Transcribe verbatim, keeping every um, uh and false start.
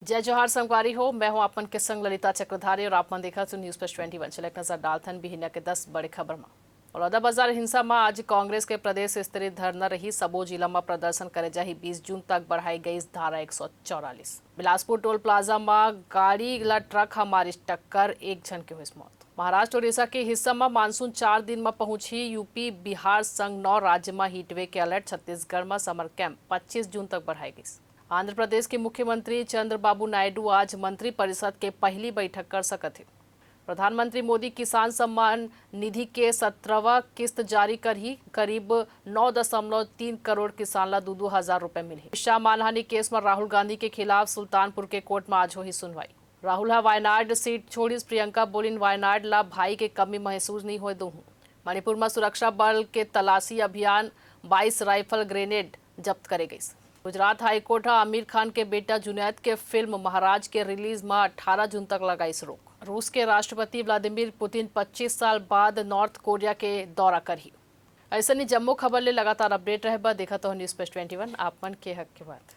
जय जोहार संगवारी हो, मैं हूं आप मन के संग ललिता चक्रधारी और आप मन देखत हो News Flash twenty one। चले एक नजर डालथन बिहिनिया के दस बड़े खबर म। बलौदाबाजार हिंसा म आज कांग्रेस के प्रदेश स्तरीय धरना रही। सबो जिला म प्रदर्शन करे जाही। बीस जून तक बढ़ाई गई धारा एक सौ चौवालीस। बिलासपुर टोल प्लाजा म गाड़ी ला ट्रक ह मारिस टक्कर, एक झन के होइस मौत। महाराष्ट्र उड़ीसा के हिस्सा म मानसून चार दिन म पहुंचही। यूपी बिहार संग नौ राज्य म हीटवे के अलर्ट। छत्तीसगढ़ म समर कैंप पच्चीस जून तक बढ़ाए गइस। आंध्र प्रदेश के मुख्यमंत्री चंद्रबाबू नायडू आज मंत्रिपरिषद के पहिली बैठक कर सकत हे। प्रधानमंत्री मोदी किसान सम्मान निधि के सत्रहवां किस्त जारी करही। करीब नौ दशमलव तीन करोड़ किसान ला दू दू हजार रुपए मिलही। शाह मानहानि केस म राहुल गांधी के खिलाफ सुल्तानपुर के कोर्ट म आज होही सुनवाई। राहुल ह वायनाड सीट छोड़िस। प्रियंका बोलिन, वायनाड ला भाई के कमी महसूस नइ होए दूहूं। मणिपुर म सुरक्षा बल के तलाशी अभियान, बाईस राइफल ग्रेनेड जब्त करे गइस। गुजरात हाईकोर्ट ह आमिर खान के बेटा जुनैद के फिल्म महाराज के रिलीज म अठारह जून तक लगाइस रोक। रूस के राष्ट्रपति व्लादिमीर पुतिन पच्चीस साल बाद नॉर्थ कोरिया के दौरा करही। अइसने जम्मो खबर ले लगातार अपडेट रहे बर देखत रहो News Flash twenty one, आप मन के हक के बात।